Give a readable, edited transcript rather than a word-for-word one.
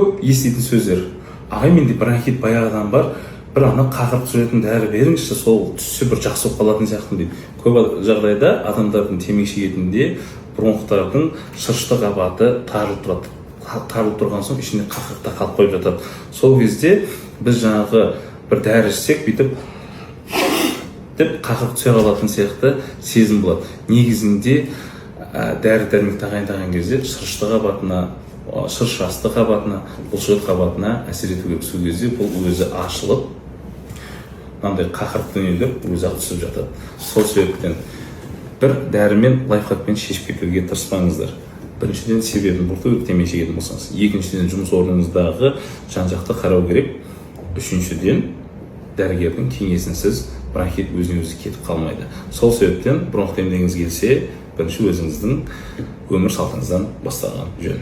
Көп еститін сөздер: «Ағай, менде бронхит баяғыдан бар, бір ана қақырық түсіретін дәрі беріңізші, сол түссе, бір жақсы болып қалатын сияқтымын», – дейді. Көп жағдайда адамдардың темекі шегетінде бронхтардың шырышты қабаты тарылып тұрады. Тарылып тұрған соң, ішінде қақырық та қалып қойып жатады. Сол кезде біз жаңағы бір дәрі ішсек, бүйтіп деп қақырық түсе қалатын сияқты сезім болады. Негізінде дәрі дәрмек тағайындаған кезде шырышты қабатына, шырыш асты қабатына, бұлшықет қабатына әсер ету керек. Сол кезде бұл өзі ашылып, мынандай қақырық дүниелер өзі ақ түсіп жатады. Сол себептен бір дәрімен, лайфхакпен шешіп кетуге тырыспаңыздар. Біріншіден, себебін құрту керек темекі шегетін болсаңыз. Екіншіден, жұмыс орныңыздағы жан жақты қарау керек. Үшіншіден, дәрігердің кеңесінсіз бронхит өзінен өзі кетіп қалмайды. Сол себептен бронхты емдегіңіз келсе, бірінші өзіңіздің өмір салтыңыздан бастаған жөн.